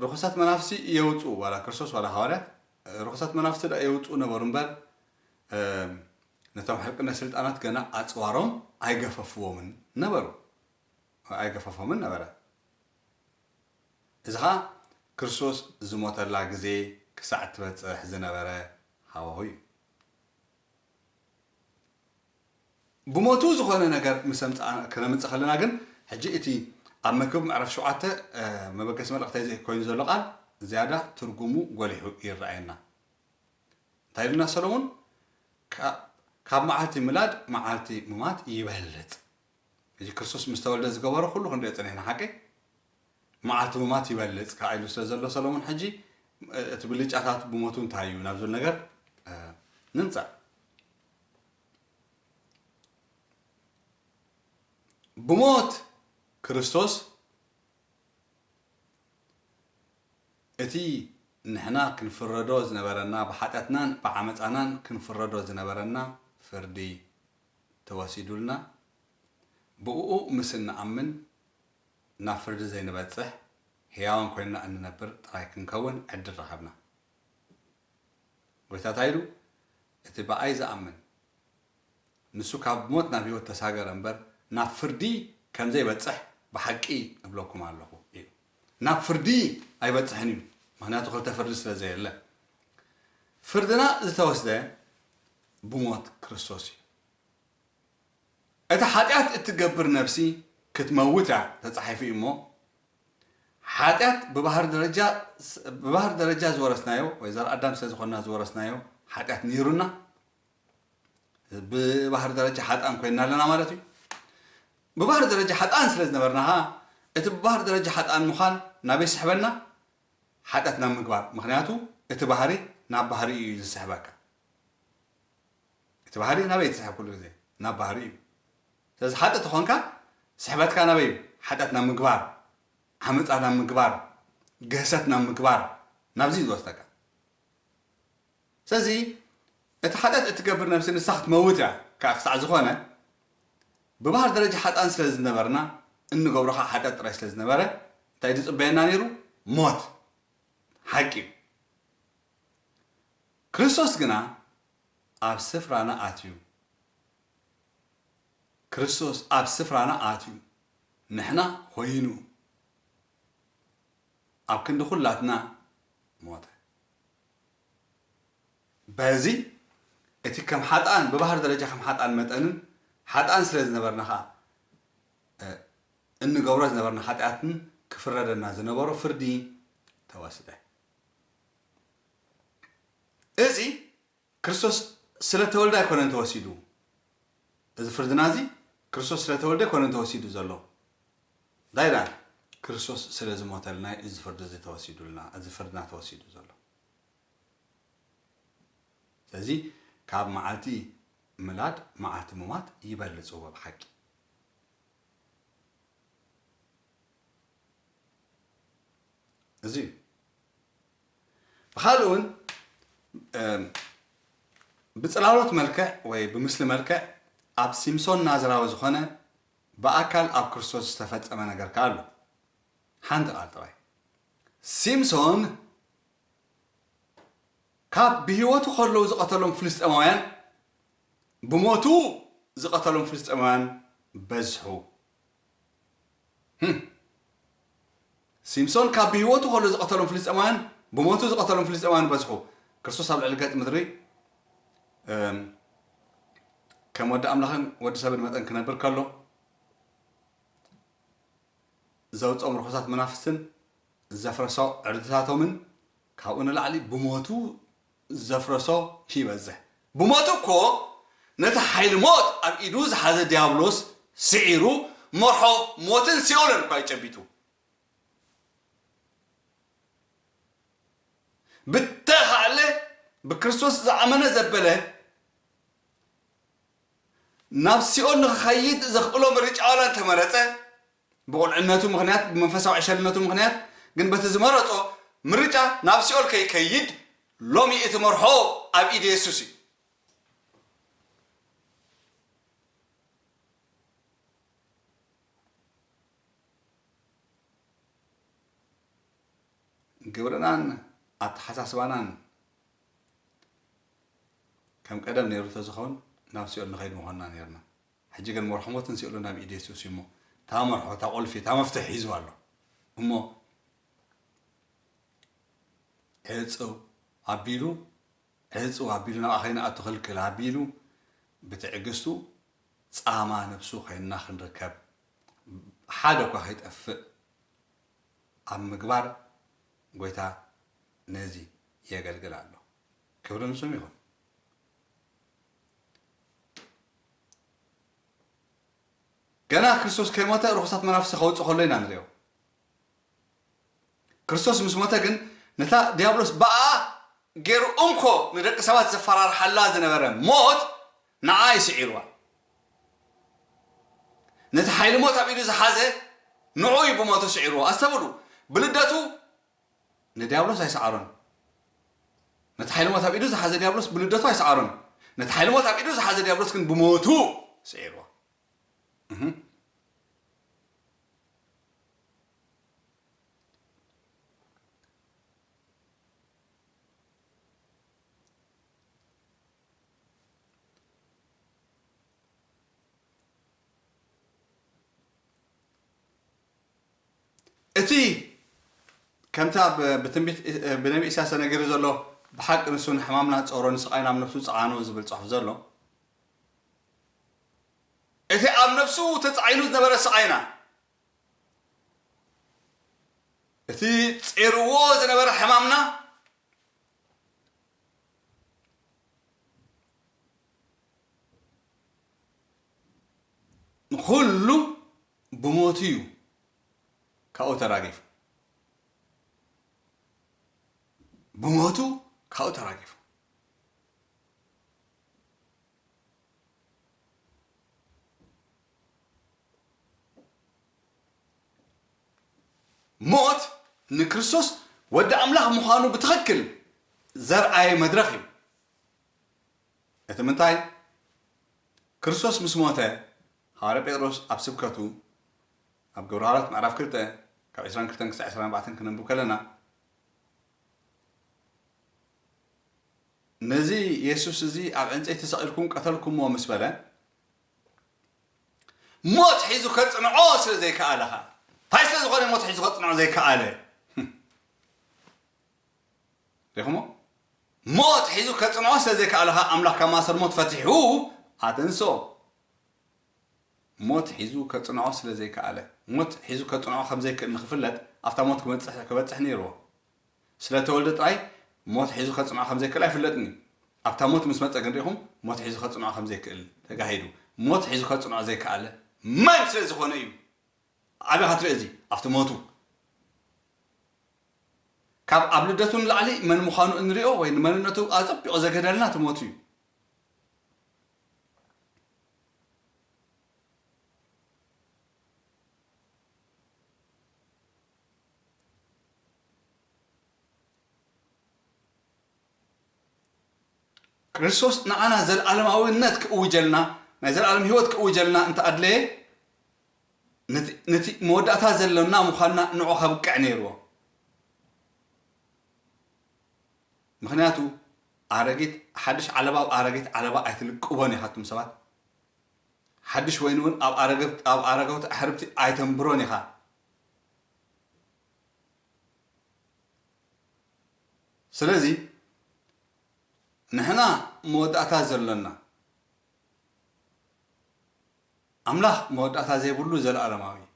ርኹሳት መናፍስቲ የውጽኡ፣ ዋላ ክርስቶስ ዋላ ሃዋርያት፣ እ፣ ርኹሳት መናፍስቲ ደኣ የውጽኡ ነበሩ እምበር፣ እ፣ ነቶም ሕልቅነት ስልጣናት ገና ኣጽዋሮም ኣይገፈፍዎምን ነበሩ። ኣይገፈፎምን ነበረ። እዚ ኸኣ ክርስቶስ ዝሞተላ ግዜ ክሳዕ እትበጽሕ ዝነበረ ሃዋሁ እዩ። ብሞቱ ዝኾነ ነገር ምስ ኣምጽኣ-፣ ክነምጽእ ከለና ግን፣ ሕጂ እቲ ኣብ መክብብ ምዕራፍ ሸውዓተ፣ እ፣ መበገሲ መልእኽተይ ኮይኑ ዘሎ ቃል ዝያዳ ትርጉሙ ጎሊሑ ይረኣየና። እንታይ ኢሉና ሰሎሞን? "ካ-፣ ካብ መዓልቲ ምላድ መዓልቲ ምማት ይበልጽ።" ሕጂ ክርስቶስ ምስ ተወልደ ዝገበሮ ኩሉ ክንሪኦ ጸኒሕና፣ ሓቂ? "መዓልቲ ምማት ይበልጽ" ከኣ ኢሉ ስለ ዘሎ ሰሎሞን፣ ሕጂ እቲ ብልጫታት ብሞቱ እንታይ እዩ ናብ ዝብል ነገር፣ እ፣ ንምጻእ። ብሞት ክርስቶስ እቲ ንሕና ክንፍረዶ ዝነበረና፣ ብሓጢኣትናን ብዓመጻናን ክንፍረዶ ዝነበረና ፍርዲ ተወሲዱልና፣ ብእኡ ምስ እንኣምን ናብ ፍርዲ ዘይንበጽሕ፣ ሕያዋን ኮይንና እንነብር ጥራይ ክንከውን ዕድል ረኸብና። ጎይታ እንታይ ኢሉ? እቲ ብኣይ ዝኣምን ንሱ ካብ ሞት ናብ ህይወት ተሳገረ እምበር ናብ ፍርዲ ከም ዘይበጽሕ ብሓቂ እብለኩም ኣለኹ ኢሉ። ናብ ፍርዲ ኣይበጽሕን እዩ፣ ምኽንያቱ ክልተ ፍርዲ ስለ ዘየለ። ፍርድና ዝተወስደ ብሞት ክርስቶስ እዩ። እታ ሓጢኣት እትገብር ነፍሲ ክትመውት እያ ተጻሒፉ እዩ እሞ፣ ሓጢኣት ብባህር ደረጃ፣ ብባህር ደረጃ ዝወረስናዮ ወይ ዘር ኣዳም ስለ ዝኾንና ዝወረስናዮ ሓጢኣት ነይሩና፣ ብባህር ደረጃ ሓጥኣን ኮይንና ኣለና ማለት እዩ። ብባህር ደረጃ ሓጥኣን ስለ ዝነበርና ኸዓ፣ እቲ ብባህር ደረጃ ሓጥኣን ምዃን ናበይ ስሕበና? ሓጢኣት ናብ ምግባር። ምኽንያቱ እቲ ባህሪ ናብ ባህሪ እዩ ዝስሕበካ። እቲ ባህሪ ናበይ ትስሕብ? ኩሉ ግዜ ናብ ባህሪ እዩ። ስለዚ ሓጢ ተኾንካ ስሕበትካ ናበይ እዩ? ሓጢኣት ናብ ምግባር፣ ዓመፃ ናብ ምግባር፣ ግህሰት ናብ ምግባር፣ ናብዚ እዩ ዝወስደካ። ስለዚ እቲ ሓጢኣት እትገብር ነብሲ ንሳ ክትመውት እያ። ከዓ ክሳዕ ዝኾነ ብባህር ደረጃ ሓጥኣን ስለ ዝነበርና፣ እንገብሮ ከዓ ሓጢኣት ጥራይ ስለ ዝነበረ፣ እንታይ ዝፅበየና ነይሩ? ሞት። ሓቂ እዩ። ክርስቶስ ግና ኣብ ስፍራና ኣትዩ። ክርስቶስ ኣብ ስፍራና ኣትዩ ንሕና ኮይኑ ኣብ ክንዲ ኩላትና ሞተ። በዚ እቲ ከም ሓጥኣን፣ ብባህሪ ደረጃ ከም ሓጥኣን መጠንን ሓጥኣን ስለ ዝነበርና ኸዓ፣ እ፣ እንገብሮ ዝነበርና ሓጢኣትን ክፍረደና ዝነበሮ ፍርዲ ተወስደ። እዚ ክርስቶስ ስለ ተወልደ ኣይኮነን ተወሲዱ። እዚ ፍርድና እዚ ክርስቶስ ስለ ተወልደ ኣይኮነን ተወሲዱ ዘሎ። እንታይ ደኣ? ክርስቶስ ስለ ዝሞተልና እዩ እዚ ፍርዲ እዚ ተወሲዱልና፣ እዚ ፍርድና ተወሲዱ ዘሎ። ስለዚ ካብ መዓልቲ ምላድ መዓልቲ ምሟት ይበልጽ እዎ ብሓቂ። እዚ እዩ። ብኻልእ እውን፣ እም፣ ብጽላሎት መልክዕ ወይ ብምስሊ መልክዕ ኣብ ሲምሶን ናዝራዊ ዝኾነ ብኣካል ኣብ ክርስቶስ ዝተፈጸመ ነገር ከኣ ኣሎ። ሓንቲ ቃል ጥራይ። ሲምሶን ካብ ብህይወቱ ከለዉ ዝቐተሎም ፍልስጤማውያን፣ ብሞቱ ዝቐተሎም ፍልስጤማውያን በዝሑ። ህም። ሲምሶን ካብ ብህይወቱ ከሎ ዝቐተሎም ፍልስጤማውያን፣ ብሞቱ ዝቐተሎም ፍልስጤማውያን በዝሑ። ክርስቶስ ኣብ ልዕሊ ገጽ ምድሪ፣ እም፣ ከም ወዲ ኣምላኽን ወዲ ሰብን መጠን ክነብር ከሎ፣ ዘውጽኦም ርኹሳት መናፍስትን ዘፍረሶ ዕርድታቶምን ካብኡ ንላዕሊ ብሞቱ ዘፍረሶ ይበዝሕ። ብሞቱ እኮ ነቲ ሓይሊ ሞት ኣብ ኢዱ ዝሓዘ ዲያብሎስ ስዒሩ፣ መርሖ ሞትን ሲኦልን እኳ እዩ ጨቢጡ። ብተኻእለ ብክርስቶስ ዝኣመነ ዘበለ ናብ ሲኦል ንኽኸይድ ዘኽእሎ ምርጫ ዋላ እንተመረጸ፣ ብቑልዕነቱ ምኽንያት፣ ብመንፈሳዊ ዕሸልነቱ ምኽንያት፣ ግን በቲ ዝመረጾ ምርጫ ናብ ሲኦል ከይከይድ ሎሚ እቲ መርሖ ኣብ ኢድ የሱስ እዩ። ግብርናን ኣተሓሳስባናን ከም ቀደም ነይሩ ተዝኸውን ናብ ሲኦል ንኸይድ ምኾንና ነይርና። ሕጂ ግን መርሖ ሞትን ሲኦልን ናብ ኢድ የሱስ እዩ እሞ፣ እታ መርሖ፣ እታ ቁልፊ፣ እታ መፍትሕ ሒዙ ኣሎ። እሞ ዕጽው ኣቢሉ፣ ዕጽው ኣቢሉ፣ ናብኣ ከይንኣቱ ክልክል ኣቢሉ፣ ብትዕግስቱ ጻማ ነብሱ ኮይንና ክንርከብ፣ ሓደ እኳ ከይጠፍእ ኣብ ምግባር ጎይታ ነዚ የገልግል ኣሎ። ክብሪ ንስም ይኹን። ገና ክርስቶስ ከይሞተ ርኹሳት መናፍስቲ ከውጽእ ከሎ ኢና ንሪኦ። ክርስቶስ ምስ ሞተ ግን ነታ ዲያብሎስ ብኣ ገይሩ እንኮ ንደቂ ሰባት ዘፈራርሓላ ዝነበረ ሞት ንዓ እዩ ስዒርዋ። ነቲ ሓይሊ ሞት ኣብ ኢዱ ዝሓዘ ንዑ እዩ ብሞቱ ስዒርዎ። ኣስተብሉ፣ ብልደቱ ንዲያብሎስ ኣይሰዓሮን። ነቲ ሓይሊ ሞት ኣብ ኢዱ ዝሓዘ ዲያብሎስ ብልደቱ ኣይሰዓሮን። ነቲ ሓይሊ ሞት ኣብ ኢዱ ዝሓዘ ዲያብሎስ ግን ብሞቱ ስዒርዎ። እህ። እቲ ከምታ ብ-፣ ብትንቢት እ-፣ ብነቢ ኢሳያስ ተነጊሩ ዘሎ፣ ብሓቂ ንሱ ንሕማምና ጾሮ፣ ንስቓይና ኣብ ነፍሱ ጸዓኖ ዝብል ጽሑፍ ዘሎ፣ እቲ ኣብ ነፍሱ ተጻዒኑ ዝነበረ ስቓይና፣ እቲ ጼርዎ ዝነበረ ሕማምና፣ ንኹሉ ብሞቱ እዩ ካብኡ ተራጊፉ። ብሞቱ ካብኡ ተራጊፉ። ሞት ንክርስቶስ ወዲ ኣምላኽ ምዃኑ ብትኽክል ዘርኣየ መድረኽ እዩ። እቲ ምንታይ? ክርስቶስ ምስ ሞተ፣ ሃዋርያ ጴጥሮስ ኣብ ስብከቱ፣ ኣብ ግብረ ሃዋርያት ምዕራፍ ክልተ ካብ ዕስራን ክልተን ክሳዕ ዕስራን ኣርባዕተን ክነንብብ ከለና፣ ነዚ የሱስ እዚ ኣብ ዕንጸይቲ ሰቒልኩም ቀተልኩምዎ ምስ በለ፣ ሞት ሒዙ ከጽንዖ ስለ ዘይከኣለ ኸኣ። እንታይ ስለ ዝኾነ ሞት ሒዙ ከጽንዖ ዘይከኣለ? ሪኹሞ? ሞት ሒዙ ከጽንዖ ስለ ዘይከኣለ ኸኣ ኣምላኽ ካብ ማእሰር ሞት ፈቲሑ ኣተንስኦ። ሞት ሒዙ ከጽንዖ ስለ ዘይከኣለ፣ ሞት ሒዙ ከጽንዖ ከም ዘይክእል ንኽፍለጥ ኣብታ ሞት ክበጽሕ፣ ክበጽሕ ነይርዎ። ስለ ተወልደ ጥራይ ሞት ሒዙ ከጽንዖ ከም ዘይክእል ኣይፍለጥን እዩ። ኣብታ ሞት ምስ መጸ ግን ሪኢኹም ሞት ሒዙ ከጽንዖ ከም ዘይክእል ተጋሂዱ። ሞት ሒዙ ከጽንዖ ዘይከኣለ መን ስለ ዝኾነ እዩ? ኣበይ ኢኻ ትሪኦ እዚ? ኣብቲ ሞቱ። ካብ ኣብ ልደቱ ንላዕሊ መን ምዃኑ እንሪኦ ወይ ንመንነቱ ኣጸቢቑ ዘገደልና እቲ ሞቱ እዩ። ክርስቶስ ንዓና ዘለኣለማዊነት ክእውጀልና፣ ናይ ዘለኣለም ህይወት ክእውጀልና እንተ ኣድለየ፣ ነቲ፣ ነቲ መወዳእታ ዘሎና ምዃንና ንዑ ከብቅዕ ነይርዎ። ምኽንያቱ፣ ኣረጊት፣ ሓድሽ ዓለባ ኣብ ኣረጊት ዓለባ ኣይትልቅቦን ኢኻ፣ ኣቱም ሰባት። ሓድሽ ወይኒ እውን ኣብ ኣረገብ-፣ ኣብ ኣረገውቲ ኣሕርብቲ ኣይተንብሮን ኢኻ። ስለዚ፣ ንሕና መወዳእታ ዘሎና፣ ኣምላኽ መወዳእታ ዘይብሉ ዘለኣለማዊ እዩ።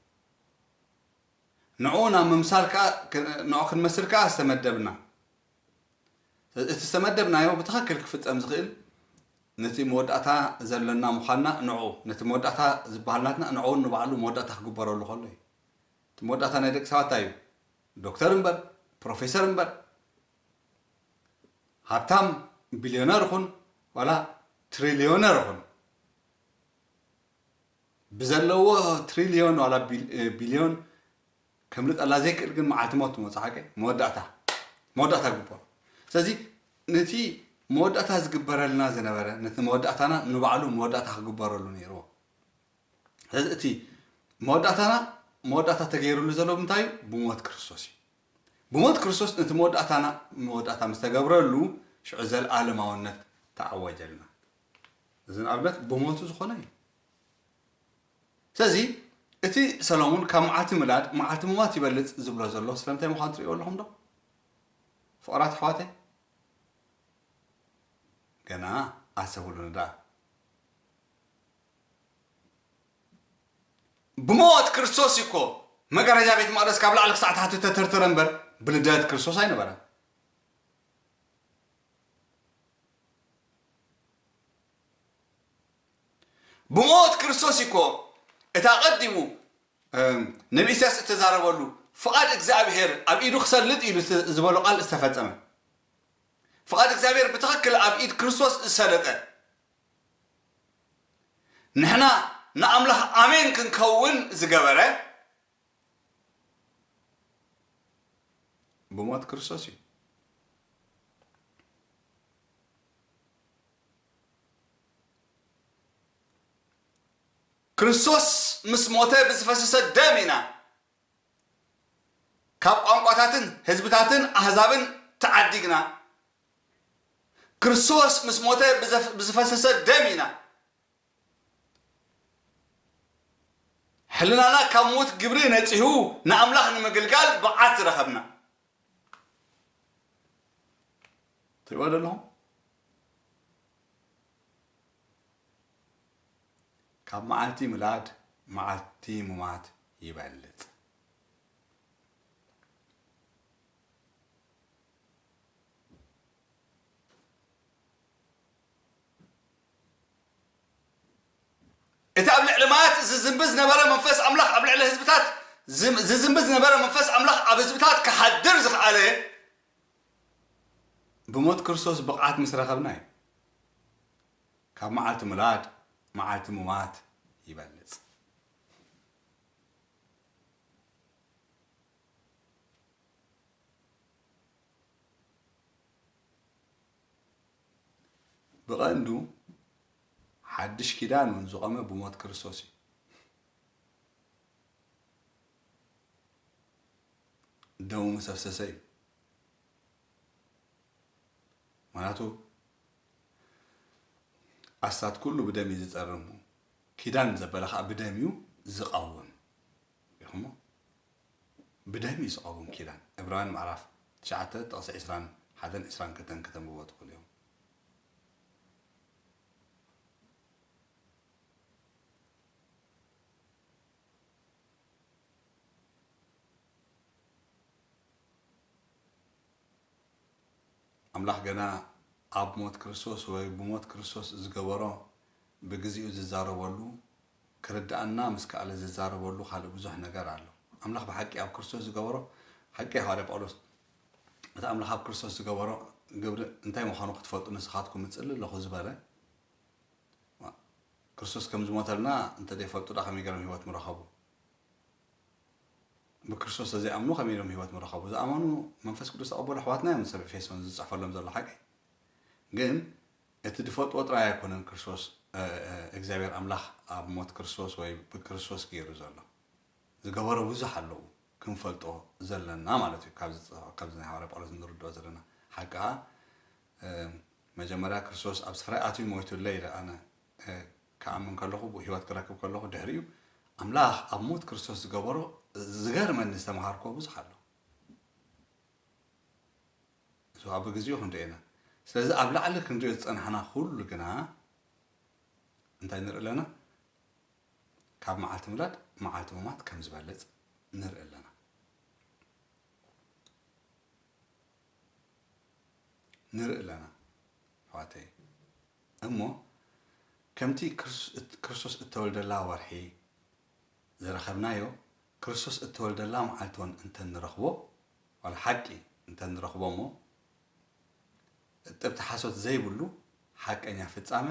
ንዕኡ ናብ ምምሳል ከኣ፣ ክ-፣ ንዕኡ ክንመስል ከኣ ዝተመደብና። እቲ ዝተመደብናዮ ብትኽክል ክፍጸም ዝኽእል፣ ነቲ መወዳእታ ዘሎና ምዃንና ንዕኡ፣ ነቲ መወዳእታ ዝበሃል ናትና ንዕኡ ንባዕሉ መወዳእታ ክግበረሉ ከሎ እዩ። እቲ መወዳእታ ናይ ደቂ ሰባት እንታይ እዩ? ዶክተር እምበር፣ ፕሮፌሰር እምበር፣ ሃብታም ቢልዮነር ይኹን ዋላ ትሪልዮነር ይኹን፣ ብዘለዎ ትሪልዮን ዋላ ቢል-፣ እ፣ ቢልዮን ከምልጠላ ዘይክእል ግን መዓልቲ ሞት ትመጽእ ሓቀይ መወዳእታ፣ መወዳእታ ግበሮ። ስለዚ ነቲ መወዳእታ ዝግበረልና ዝነበረ፣ ነቲ መወዳእታና ንባዕሉ መወዳእታ ክግበረሉ ነይርዎ። ስለዚ እቲ መወዳእታና፣ መወዳእታ ተገይሩሉ ዘሎ ብምንታይ እዩ? ብሞት ክርስቶስ እዩ። ብሞት ክርስቶስ ነቲ መወዳእታና መወዳእታ ምስ ተገብረሉ፣ ሽዑ ዘለኣለማውነት ተኣወጀልና። እዚ ንኣብነት ብሞቱ ዝኾነ እዩ። ስለዚ እቲ ሰሎሙን ካብ መዓልቲ ምላድ መዓልቲ ምማት ይበልጽ ዝብሎ ዘሎ ስለምንታይ ምዃኑ ትርእይዎ ኣለኹም ዶ? ፍቕራት ኣሕዋተይ፣ ገና ኣሰብሉኒ ደኣ። ብሞት ክርስቶስ እዩ እኮ መጋረጃ ቤት መቕደስ ካብ ላዕሊ ክሳዕ ታሕቲ ተተርተረ እምበር ብልደት ክርስቶስ ኣይነበረን። ብሞት ክርስቶስ እዩ እኮ እቲ ኣቐዲሙ፣ እም፣ ነቢ ኢሳያስ እተዛረበሉ ፍቓድ እግዚኣብሔር ኣብ ኢዱ ክሰልጥ ኢሉ ዝ-፣ ዝበሎ ቃል ዝተፈጸመ። ፍቓድ እግዚኣብሔር ብትኽክል ኣብ ኢድ ክርስቶስ ዝሰለጠ። ንሕና ንኣምላኽ ኣሜን ክንከውን ዝገበረ ብሞት ክርስቶስ እዩ። ክርስቶስ ምስ ሞተ ብዝፈሰሰ ደም ኢና ካብ ቋንቋታትን ህዝብታትን ኣህዛብን ተዓዲግና። ክርስቶስ ምስ ሞተ ብዘፍ-፣ ብዝፈሰሰ ደም ኢና ሕልናና ካብ ሞት ግብሪ ነጺሁ ንኣምላኽ ንምግልጋል ብቕዓት ዝረኸብና። ትሪእዎ ዘለኹም? ካብ መዓልቲ ምላድ መዓልቲ ሙማት ይበልጽ። እቲ ኣብ ልዕሊ ማያት ዝዝንቢ ዝነበረ መንፈስ ኣምላኽ ኣብ ልዕሊ ህዝብታት ዝም-፣ ዝዝንቢ ዝነበረ መንፈስ ኣምላኽ ኣብ ህዝብታት ክሓድር ዝኸኣለ ብሞት ክርስቶስ ብቕዓት ምስ ረኸብና እዩ። ካብ መዓልቲ ምላድ መዓልቲ ሙማት ይበልጽ። ብቐንዱ ሓድሽ ኪዳን እውን ዝቖመ ብሞት ክርስቶስ እዩ። ደሙ ምስ ኣፍሰሰ እዩ። ምኽንያቱ ኣስታት ኩሉ ብደም እዩ ዝጸርም፣ ኪዳን ዘበለ ኸኣ ብደም እዩ ዝቐውም። ርኢኹሞ? ብደም እዩ ዝቐውም ኪዳን። ዕብራውያን ምዕራፍ ትሽዓተ ጥቕሲ ዕስራን ሓደን ዕስራን ክልተን ከተንብቦ ትኽእሉ ኢኹም። ኣምላኽ ገና ኣብ ሞት ክርስቶስ ወይ ብሞት ክርስቶስ ዝገበሮ ብግዚኡ ዝዛረበሉ፣ ክርድኣና ምስ ከኣለ ዝዛረበሉ ካልእ ብዙሕ ነገር ኣሎ። ኣምላኽ ብሓቂ ኣብ ክርስቶስ ዝገበሮ፣ ሓቂ እዩ። ሃዋርያ ጳውሎስ እቲ ኣምላኽ ኣብ ክርስቶስ ዝገበሮ ግብሪ እንታይ ምዃኑ ክትፈልጡ ንስኻትኩም እጽሊ ኣለኹ ዝበለ፣ ክርስቶስ ከም ዝሞተልና እንተ ዘይፈልጡ ደኣ ከመይ ገይሮም ህይወት ምረኸቡ? ብክርስቶስ ተዘይኣምኑ ከመይ ኢሎም ህይወት ምረኸቡ? ዝኣመኑ መንፈስ ቅዱስ ተቐበሉ ኣሕዋትና እዮም ሰብ ኤፌሶን ዝጽሕፈሎም ዘሎ ሓቂ። ግን እቲ ዝፈልጥዎ ጥራይ ኣይኮነን ክርስቶስ፣ እ፣ እ፣ እግዚኣብሔር ኣምላኽ ኣብ ሞት ክርስቶስ ወይ ብክርስቶስ ገይሩ ዘሎ። ዝገበሮ ብዙሕ ኣለዉ ክንፈልጦ ዘለና ማለት እዩ። ካብዚ ጽሑፍ፣ ካብዚ ናይ ሃዋርያ ጳውሎስ እንርድኦ ዘለና ሓቂ ኸኣ፣ እ፣ መጀመርያ ክርስቶስ ኣብ ስፍራይ ኣትዩ ሞይቱለይ ኢለ ኣነ፣ እ፣ ክኣምን ከለኹ፣ ብህይወት ክረክብ ከለኹ፣ ድሕሪኡ ኣምላኽ ኣብ ሞት ክርስቶስ ዝገበሮ ዝገርመኒ ዝተምሃርኮ ብዙሕ ኣሎ። እዚ ኣብ ግዜኡ ክንሪኦ ኢና። ስለዚ ኣብ ላዕሊ ክንሪኦ ዝጸናሕና ኩሉ ግና እንታይ ንርኢ ኣለና? ካብ መዓልቲ ምላድ መዓልቲ ምማት ከም ዝበልጽ ንርኢ ኣለና። ንርኢ ኣለና ኣሕዋተይ። እሞ ከምቲ ክርስ-፣ እት-፣ ክርስቶስ እተወልደላ ወርሒ ዝረኸብናዮ፣ ክርስቶስ እተወልደላ መዓልቲ እውን እንተ ንረኽቦ፣ ዋላ ሓቂ እንተ ንረኽቦ እሞ፣ እጥብቲ ሓሶት ዘይብሉ ሓቀኛ ፍጻመ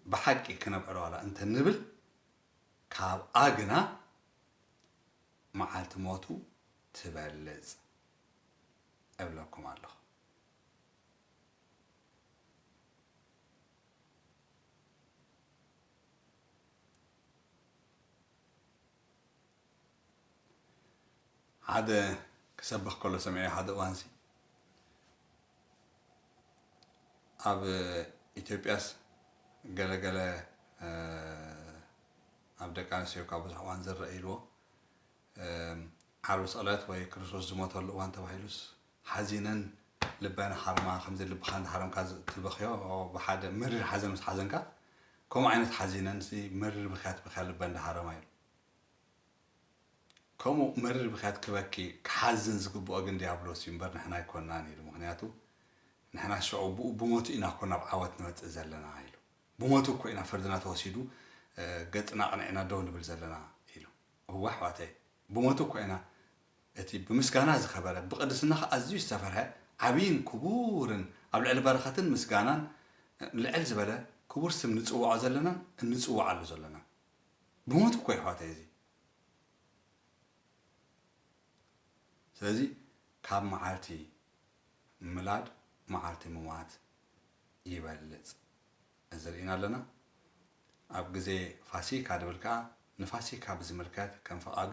ብሓቂ ክነብዕሎ ዋላ እንተ ንብል፣ ካብኣ ግና መዓልቲ ሞቱ ትበልጽ እብለኩም ኣለኹ። ሓደ ክሰብኽ ከሎ ሰሚዐ ሓደ እዋንሲ፣ ኣብ ኢትዮጵያስ ገለ ገለ፣ እ፣ ኣብ ደቂ ኣንስትዮ ካብ ብዙሕ እዋን ዝረአ ኢልዎ፣ እ፣ ዓርቢ ስቕለት ወይ ክርስቶስ ዝሞተሉ እዋን ተባሂሉስ ሓዚነን ልበን ሃርማ፣ ከምዚ ልብኻ እንዳሃረምካ ዝ-፣ ትበኽዮ፣ ብሓደ መሪር ሓዘን ምስ ሓዘንካ፣ ከምኡ ዓይነት ሓዚነን ሲ መሪር ብኽያት በኽያ ልበን እንዳሃረማ ኢሉ። ከምኡ መሪር ብኽያት ክበኪ፣ ክሓዝን ዝግብኦ ግን ዲያብሎስ እዩ እምበር ንሕና ኣይኮናን ኢሉ። ምኽንያቱ ንሕና ሽዑ ብኡ ብሞቱ ኢና እኮ ናብ ዓወት ንመጽእ ዘለና ኢሉ። ብሞቱ እኮ ኢና ፍርድና ተወሲዱ፣ እ፣ ገጽና ኣቕኒዕና ደው ንብል ዘለና ኢሉ። እወ ኣሕዋተይ፣ ብሞቱ እኮ ኢና እቲ ብምስጋና ዝኸበረ፣ ብቅድስና ኸኣ ኣዝዩ ዝተፈርሀ፣ ዓብይን ክቡርን፣ ኣብ ልዕሊ በረኸትን ምስጋናን ልዕል ዝበለ ክቡር ስም ንጽውዖ ዘለናን እንጽውዓሉ ዘለናን። ብሞቱ እኮ እዩ ኣሕዋተይ እዚ። ስለዚ ካብ መዓልቲ ምላድ መዓልቲ ምሟት ይበልጽ። እዚ ርኢና ኣለና። ኣብ ግዜ ፋሲካ ድብል ከኣ ንፋሲካ ብዝምልከት ከም ፍቓዱ፣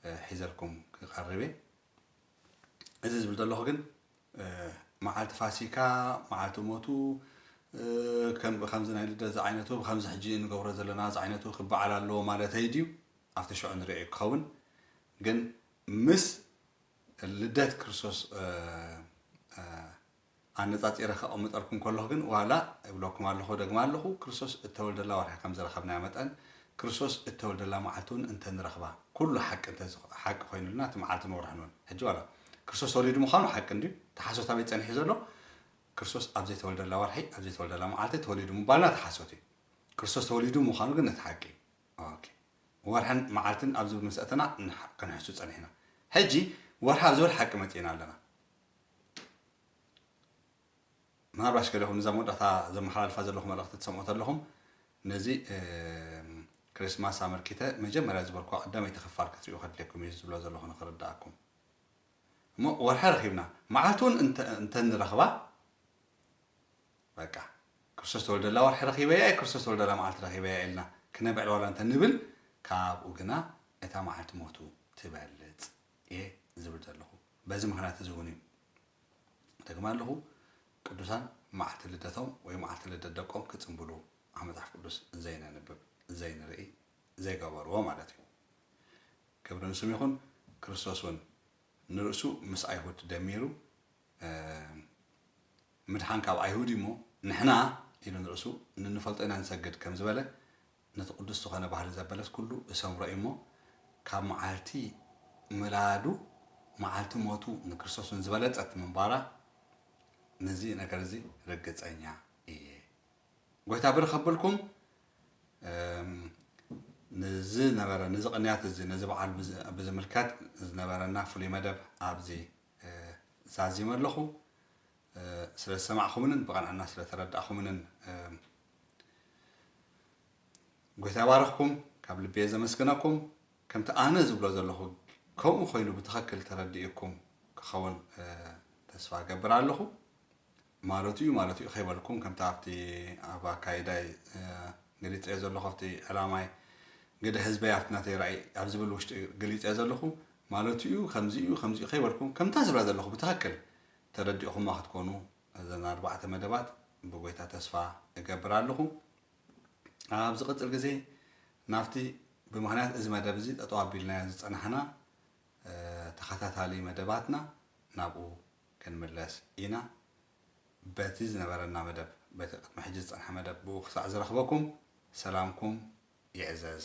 እ፣ ሒዘልኩም ክቐርብ እየ። እዚ ዝብል ዘለኹ ግን፣ እ፣ መዓልቲ ፋሲካ፣ መዓልቲ ሞቱ፣ እ፣ ከም፣ ከምዚ ናይ ልደት ዝዓይነቱ፣ ከምዚ ሕጂ እንገብሮ ዘለና ዝዓይነቱ ክበዓል ኣለዎ ማለተይ ድዩ? ኣብቲ ሽዑ ንሪኦ ክኸውን። ግን ምስ ልደት ክርስቶስ ኣነፃፂረ ከቐምጠልኩም ከለኹ ግን ዋላ እብለኩም ኣለኹ፣ ደግማ ኣለኹ፣ ክርስቶስ እተወልደላ ወርሒ ከም ዝረኸብናዮ መጠን ክርስቶስ እተወልደላ መዓልቲ እውን እንተንረኽባ፣ ኩሉ ሓቂ እንተ ሓቂ ኮይኑልና እቲ መዓልትን ወርሕን እውን ሕጂ ዋላ ክርስቶስ ተወሊዱ ምዃኑ ሓቂ እንድዩ። ተሓሶት ኣበይ ጸኒሑ ዘሎ? ክርስቶስ ኣብ ዘይተወልደላ ወርሒ ኣብ ዘይተወልደላ መዓልቲ ተወሊዱ ምባልና ተሓሶት እዩ። ክርስቶስ ተወሊዱ ምዃኑ ግን ነቲ ሓቂ ወርሕን መዓልትን ኣብ ዝብል ምስ ኣተና ክንሕሱ ጸኒሕና። ሕጂ ወርሒ ኣብ ዝብል ሓቂ መጺእና ኣለና። ምናልባሽ ገለኹም ነዛ መወዳእታ ዘመሓላልፋ ዘለኹ መልእኽቲ ትሰምዑ ተለኹም ነዚ ክርስማስ ኣመልኪተ መጀመርያ ዝበልኩ ቀዳመይቲ ክፋል ክትሪኡ ከድልየኩም እዩ ዝብሎ ዘለኹ ንክርድኣኩም። እሞ ወርሒ ረኺብና መዓልቲ እውን እንተንረኽባ በቃ ክርስቶስ ተወልደላ ወርሒ ረኺበያ እየ፣ ክርስቶስ ተወልደላ መዓልቲ ረኺበያ ኢልና ክነብዕል ዋላ እንተንብል ካብኡ ግና እታ መዓልቲ ሞቱ ትበልጽ እየ ዝብል ዘለኹ። በዚ ምኽንያት እዚ እውን እዩ ደግማ ኣለኹ ቅዱሳን መዓልቲ ልደቶም ወይ መዓልቲ ልደት ደቆም ክጽንብሉ ኣብ መጽሓፍ ቅዱስ ዘይነንብብ ዘይንርኢ ዘይገበርዎ ማለት እዩ። ክብሪ ንስም ይኹን። ክርስቶስ እውን ንርእሱ ምስ ኣይሁድ ደሚሩ ምድሓን ካብ ኣይሁድ እሞ ንሕና ኢሉ ንርእሱ ንንፈልጦ ኢና ንሰግድ ከም ዝበለ ነቲ ቅዱስ ዝኾነ ባህሊ ዘበለስ ኩሉ እሰምሮ እዩ እሞ ካብ መዓልቲ ምላዱ መዓልቲ ሞቱ ንክርስቶስ እውን ዝበለጸት ምንባራ ነዚ ነገር እዚ ርግጸኛ እየ። ጎይታ ብርኽ ኣብልኩም። ንዝነበረ ንዚ ቅንያት እዚ ነዚ በዓል ብዝምልከት ዝነበረና ፍሉይ መደብ ኣብዚ ዛዚመ ኣለኹ። ስለ ዝሰማዕኹምንን ብቐንዕና ስለ ተረዳእኹምንን ጎይታ ይባርኽኩም። ካብ ልቢ እየ ዘመስግነኩም። ከምቲ ኣነ ዝብሎ ዘለኹ ከምኡ ኮይኑ ብትኽክል ተረዲእኩም ክኸውን ተስፋ እገብር ኣለኹ። ማለቱ እዩ ማለቱ እዩ ከይበልኩም ከምቲ ኣብቲ ኣብ ኣካይዳይ ገሊፀዮ ዘለኹ ኣብቲ ዕላማይ ግደ ህዝበይ ኣብቲ ናተይ ራእይ ኣብ ዝብል ውሽጢ ገሊፀዮ ዘለኹ ማለቱ እዩ ከምዚ እዩ ከምዚ እዩ ከይበልኩም ከምታ ዝብላ ዘለኹ ብትኽክል ተረዲእኹማ ክትኮኑ እዘን ኣርባዕተ መደባት ብጎይታ ተስፋ እገብር ኣለኹ። ኣብ ዝቕፅል ግዜ ናብቲ ብምኽንያት እዚ መደብ እዚ ጠጠው ኣቢልናዮ ዝፀናሕና ተኸታታሊ መደባትና ናብኡ ክንምለስ ኢና። በቲ ዝነበረና መደብ በቲ ቅድሚ ሕጂ ዝፀንሐ መደብ ብኡ ክሳዕ ዝረኽበኩም ሰላምኩም ይዕዘዝ።